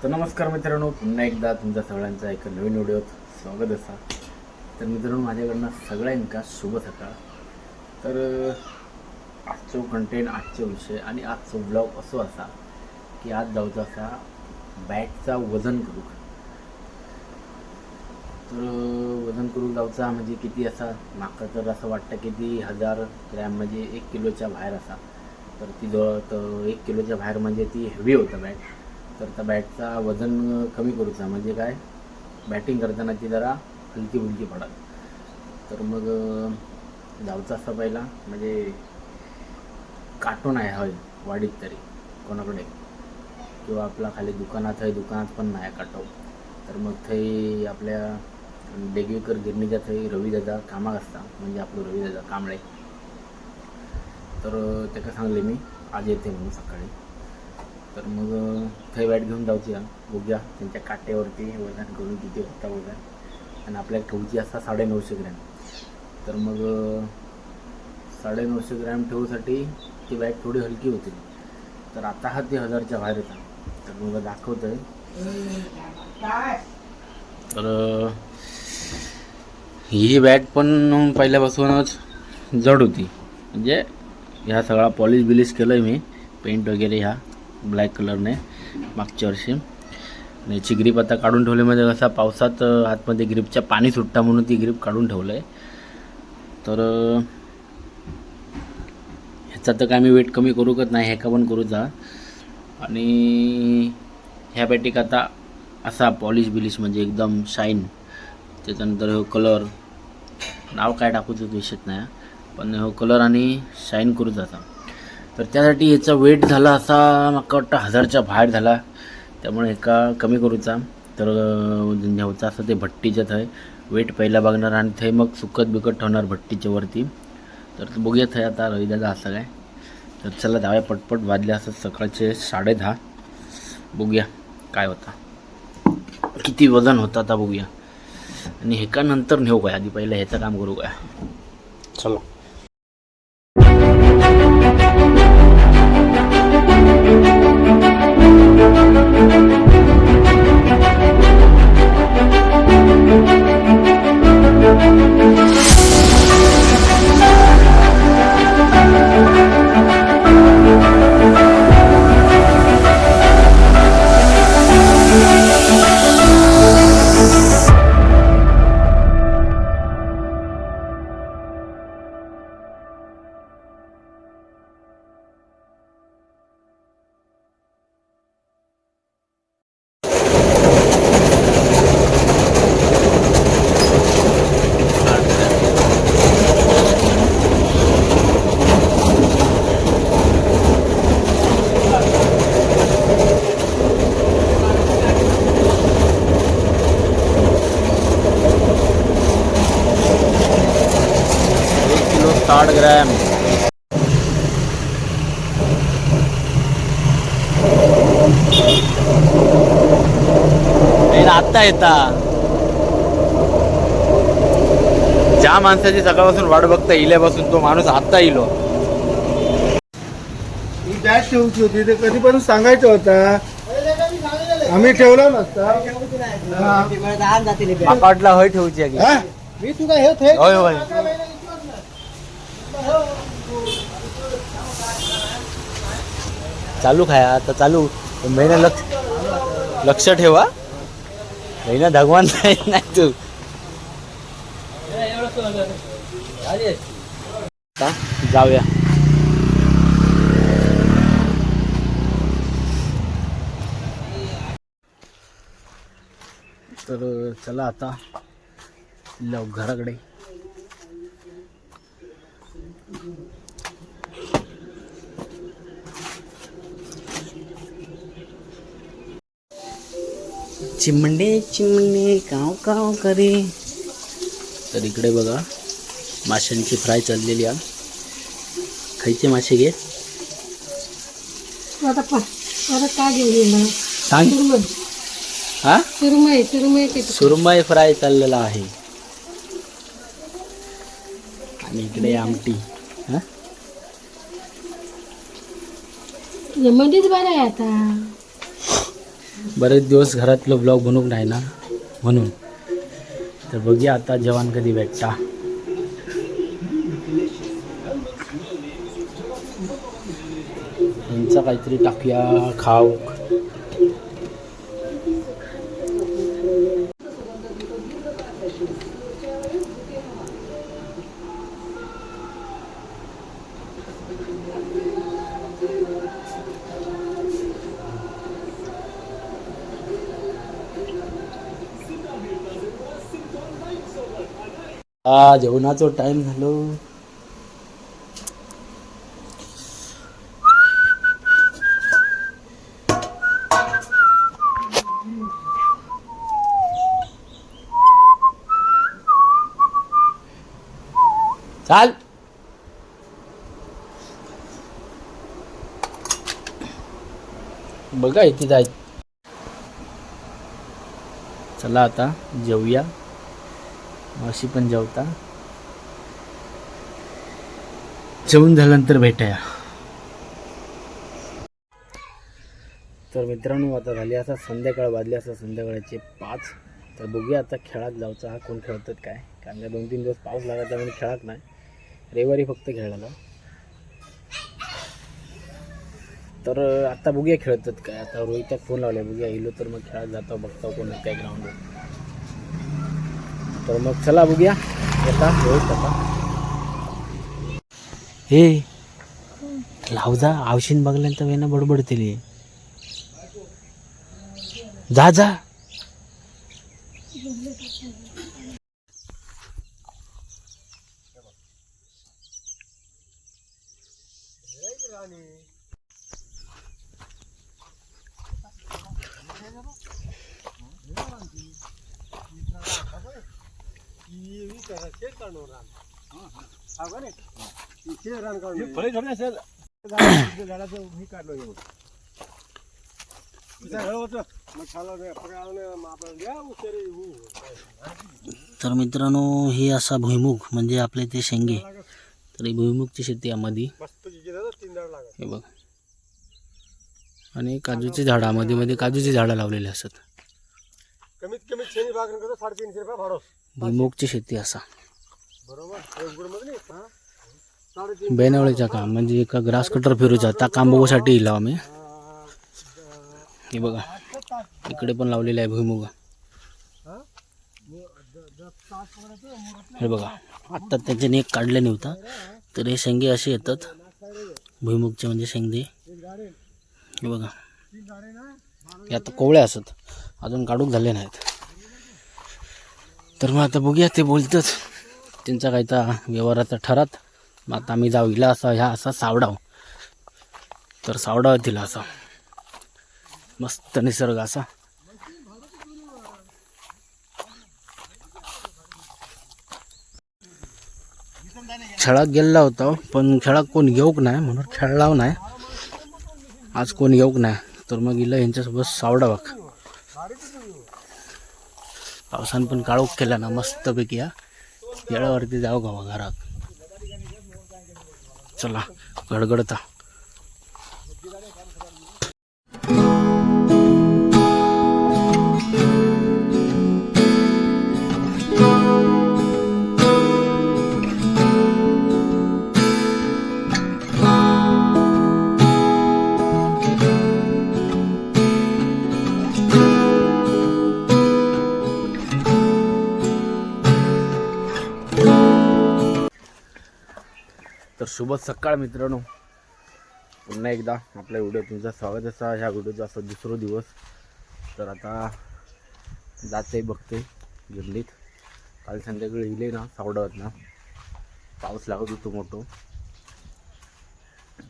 तर नमस्कार मित्रांनो, पुन्हा एकदा तुमच्या सगळ्यांचा एका नवीन व्हिडिओत स्वागत असा. तर मित्रांनो, माझ्याकडनं सगळ्यांका शुभ सकाळ. तर आजचो कंटेंट, आजचे विषय आणि आजचो ब्लॉग असो असा की आज जाऊचा असा बॅटचा वजन करूक. तर वजन करून जाऊचा म्हणजे किती असा, माका तर असं वाटतं की ती 1000 ग्रॅम म्हणजे 1 किलोच्या बाहेर असा. तर ती जवळ तर 1 किलोच्या बाहेर म्हणजे ती हेवी होतं बॅट. तर त्या बॅटचा वजन कमी करूचा म्हणजे काय, बॅटिंग करताना ती जरा हलकी फुलकी पडत. तर मग जाऊचा असा पहिला म्हणजे काटून आहे हय वाडीत तरी कोणाकडे किंवा आपला खाली दुकानात आहे, दुकानात पण नाही काटव. तर मग थंय आपल्या डेगवेकर गिरणीच्या थंय रवी दादा कामाक असता, म्हणजे आपलं रवी दादा कांबळे. तर त्याका सांगले मी आज येते म्हणून सकाळी. तर मग थंय बॅट घेऊन जाऊची हा. बघूया त्यांच्या काट्यावरती वजन करून किती होता वजन. आणि आपल्याला ठेवची असता 950 ग्रॅम. तर मग 950 ग्रॅम ठेवूसाठी ती बॅट थोडी हलकी होती. तर आता हा ती 1000च्या बाहेर होता. तर मग दाखवतोय. तर ही बॅट पण पहिल्यापासूनच जड होती, म्हणजे ह्या सगळा पॉलिश बिलिश केलं आहे मी, पेंट वगैरे ह्या ब्लॅक कलरने मागच्या वर्षी. आणि याची ग्रीप आता काढून ठेवली, म्हणजे कसा पावसात आतमध्ये ग्रीपच्या पाणी सुटता म्हणून ती ग्रीप काढून ठेवलं आहे. तर ह्याचा तर काय मी वेट कमी करूकच नाही, ह्याका पण करूचा. आणि ह्या बॅटिक आता असा पॉलिश बिलिश म्हणजे एकदम शाईन. त्याच्यानंतर हो कलर, नाव काय टाकूचं विषयच नाही, पण हो कलर आणि शाईन करू जाता. तर त्यासाठी ह्याचा वेट झाला असा म्हाका वाटतं 1000च्या बाहेर झाला, त्यामुळे एका कमी करूचा. तर न्हेवचा असं ते भट्टीच्या थंय वेट पहिला बघणार आणि थंय मग सुकत बिकत ठेवणार भट्टीच्या वरती. तर बघूया थंय आता रविदादा असं काय. तर चला जाऊया पटपट, वाजले असं सकाळचे 10:30. बघूया काय होता, किती वजन होतं आता बघूया. आणि ह्याका नंतर नेऊ काय, आधी पहिलं ह्याचं काम करू काय. चलो. एक किलो 60 ग्रॅम. नाही ना, आत्ता येता. ज्या माणसाची सकाळपासून वाट बघता इल्यापासून, तो माणूस आत्ता इलो. ही बॅग ठेवची होती ते कधीपासून सांगायचं होता, आम्ही ठेवला नसता. हा. माका वाटला हय ठेवची आहे की. हा? मी तुका हे थे होय, होय. चालू खाया आता चालू. महिना लक्ष लक्ष ठेवा, महिना भगवान नाही नाही तू. आता जाऊया. तर चला आता लव घराकडे. चिमणे चिमणे काव काव करे. तर इकडे बघा माशांची फ्राय चाललेली आहे. खायचे मासे घे. आता परत काय घेऊन येणार? सांग. सुरमई. हा. सुरमई, सुरमई किती? सुरमई फ्राय चाललेला आहे आणि इकडे आमटी हा. मध्येच बरं आहे आता. बरेच दिवस घरातलं ब्लॉग बनवूक नाही ना म्हणून. तर बघूया आता जेवण कधी भेटता. यांचा काहीतरी टाकूया खाऊक. जेवणाचा टाइम झालो. चाल बघा इथे जाय. चला आता जेवूया. मावशी पण जेवता. जेवून झाल्यानंतर भेटाया. तर मित्रांनो आता झाली आता संध्याकाळ, वाजली असं संध्याकाळचे 5. तर बघूया आता खेळात जायचा हा कोण खेळतात काय, कारण का 2-3 दिवस पाऊस लागत त्यामुळे खेळात नाही. रविवारी फक्त खेळायला. तर आता बघूया खेळतात काय. आता रोहितला फोन लावला, बघूया इलो तर मग खेळात जातो, बघतो कोण काय ग्राउंडवर. तर मग चला बघूया येता रोहित आता. हे लावजा आवशीन बघल्यानंतर वेना बडबडतील. जा जा. तर मित्रांनो हे असा भुईमुग म्हणजे आपले ते शेंगे. तर ही भुईमुगची शेती यामध्ये हे बघ. आणि काजूची झाडं मध्ये मध्ये काजूची झाडं लावलेली असतात. कमीत कमी शनी भाग 350 रुपये भाडो. भुईमुगची शेती असा बरोबर. 3.5. बेनवळीचा काम म्हणजे एका ग्रास कटर फिरूचा त्या काम बघूसाठी इलो आम्ही. हे बघा इकडे पण लावलेलं आहे भुईमुग. हे बघा आत्ता त्याच्याने एक काढलं नव्हता. तर हे शेंगे असे येतात भुईमुगचे म्हणजे शेंगे. हे बघा हे आता कोवळे असत, अजून काढूक झाले नाहीत. तर मग आता बघूया ते बोलतच त्यांचा काय तर व्यवहाराचा ठरात. मग आता आम्ही जाऊ हिला असा ह्या असा सावडाव. तर सावडाव तिला असा मस्त निसर्ग असा. खेळात गेला होता पण खेळात कोण घेऊक नाही म्हणून खेळलाव नाही आज, कोण घेऊक नाही. तर मग इला यांच्यासोबत सावडावाक. पावसान पण काळोख केला ना मस्तपैकी. हा येळावरती जाऊ गावा घरात. चला गडगडता. तर शुभ सकाळ मित्रांनो, पुन्हा एकदा आपल्या व्हिडिओ तुमचं स्वागत असा. ह्या व्हिडिओचा असा दुसरा दिवस. तर आता जाते बघते गिरलीत. काल संध्याकाळी इले ना सावडवत ना पाऊस लागत होतो मोठो.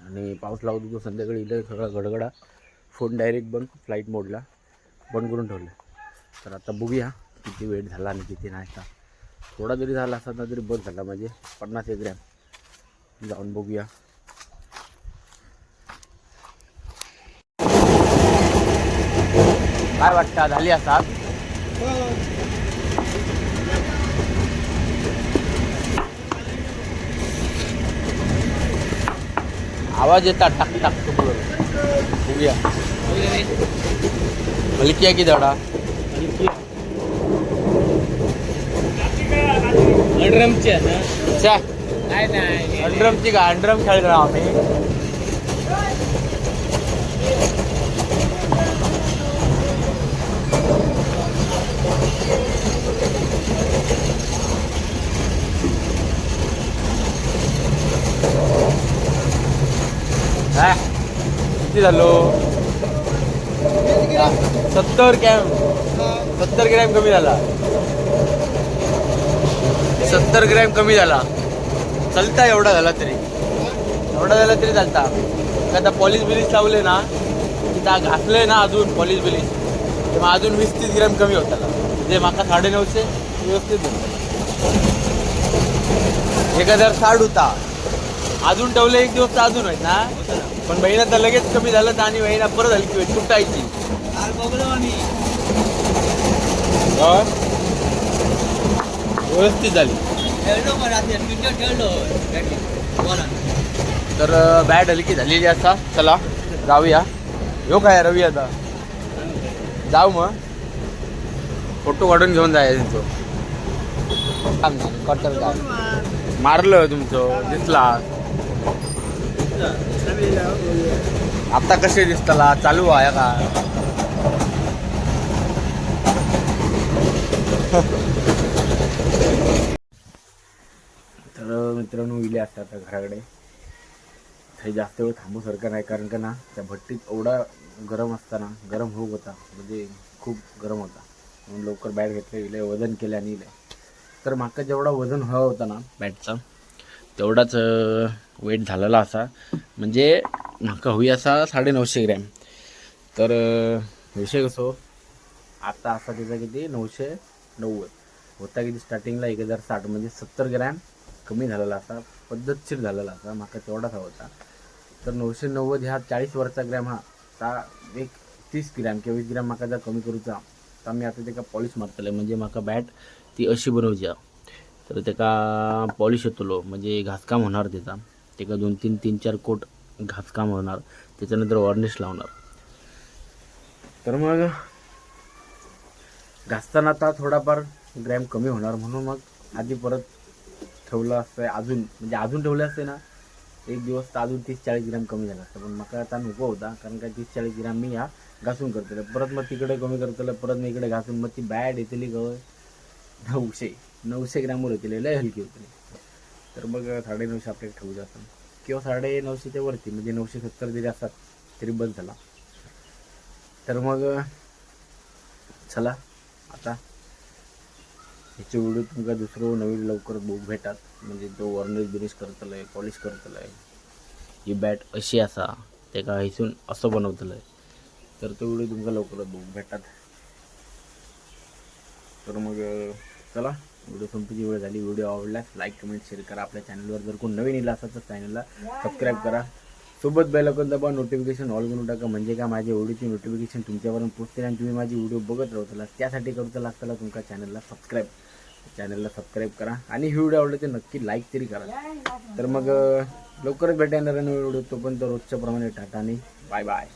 आणि पाऊस लागत होतो संध्याकाळी इले सगळा गडगडा. फोन डायरेक्ट बंद फ्लाईट मोडला बंद करून ठेवलं. तर आता बघूया किती वेळ झाला आणि किती नाही. आता थोडा जरी झाला असता तरी बस झाला, म्हणजे 50 ग्रॅम. जाऊन बघूया. काय वाटतं झाली असा? आवाज येतात टाक टाक. बघूया. हलकी आहे की धडा? अंड्रमची आहे ना. छ्या, काय नाही. अंड्रमची का? अंड्रम खेळलो आम्ही. हा, किती झालो? 70 ग्रॅम, 70 ग्रॅम कमी झाला. 70 ग्रॅम कमी झाला. चलता एवढा झाला तरी, एवढा झाला तरी चालता. का आता पॉलिश बिलिश लावले ना की त्या घासले ना अजून पॉलिश बिलिश, तेव्हा अजून 20-30 ग्रॅम कमी होताला. म्हणजे माका 950 व्यवस्थित भेटताला. 1060 होता. अजून ठेवलं एक दिवस तर अजून होईल ना. पण बहिणा तर लगेच कमी झालं तर आणि बहिणा परत हलकी होईल, तुटायची. हो? व्यवस्थित झाली. तर बॅट हलकी झालेली असा. चला जाऊया. ह्यो काय रवी, आता जाऊ मग. फोटो काढून घेऊन जाय त्यांचो. कॉटर काय मारलं तुमचं दिसला. आता कसे दिसतला? चालू आहे का? तर मित्रांनो, इले असतात आता घराकडे. थंय जास्त वेळ थांबूसारखं नाही, कारण का ना त्या भट्टीत एवढा गरम असताना गरम होत होता, म्हणजे खूप गरम होता. म्हणून लवकर बॅट घेतलं, इले वजन केलं आणि इले. तर माका जेवढा वजन हवा होता ना बॅटचा, तेवढाच वेट झालेला असा. म्हणजे म्हाका हवी असा 950 ग्रॅम. तर विषय कसो, आता असा त्याचा किती 990 होता. किती स्टार्टिंगला 1060, म्हणजे 70 ग्रॅम कमी झालेला असा, पद्धतशीर झालेला असा. माका तेवढाच हवा होता. तर 990 ह्या 40 वरचा ग्रॅम हा ता एक 30 ग्रॅम किंवा 20 ग्रॅम माका जर कमी करूचा तर मी आता तेका पॉलिश मारतले. म्हणजे माका बॅट ती अशी बनवची हा. तर तेका पॉलिश येतलो, म्हणजे घासकाम होणार त्याचा. तेका 2-3 3-4 कोट घासकाम होणार, त्याच्यानंतर वॉर्निश लावणार. तर मग घासताना आता थोडाफार ग्रॅम कमी होणार, म्हणून मग आधी परत ठेवलं असतं अजून. म्हणजे अजून ठेवलं असते ना एक दिवस तर अजून 30-40 ग्रॅम कमी झाला असतं. पण माका आता नको होता, कारण काय 30-40 ग्रॅम मी ह्या घासून करतले, परत मग तिकडे कमी करतले, परत मी इकडे घासून, मग ती बॅट येतली गं 900 ग्रॅमवर होतील, लय हलकी होतली. तर मग 950 आपल्याला ठेवू जातं किंवा 950च्या वरती, म्हणजे 970 जरी असतात तरी बंद झाला. तर मग चला आता ह्याचे व्हिडिओ तुमका दुसरं नवीन लवकर बुक भेटात. म्हणजे तो वॉर्निश बिनिश करतलय, पॉलिश करतलय, ही बॅट अशी असा तेका हिसून असं बनवतलंय. तर तो व्हिडिओ तुमका लवकरच बुक भेटात. तर मग चला, व्हिडिओ संपीची वेळ झाली. व्हिडिओ आवडल्यास लाईक, कमेंट, शेअर करा. आपल्या चॅनलवर जर कोण नवीन येईल असेल तर चॅनलला सबस्क्राईब करा. सोबत बेल आयकॉन दाबा, नोटिफिकेशन ऑल करून टाका. म्हणजे का माझ्या व्हिडिओची नोटिफिकेशन तुमच्यावरून पोचतील आणि तुम्ही माझी व्हिडिओ बघत राहताला. त्यासाठी करूचं लागतं तुमच्या चॅनलला सबस्क्राईब. चॅनलला सबस्क्राईब करा आणि ही व्हिडिओ आवडली तर नक्की लाईक तरी करा. तर मग लवकरच भेटा येणार नवीन व्हिडिओ. तोपर्यंत रोजच्या प्रमाणे टाटा आणि बाय बाय.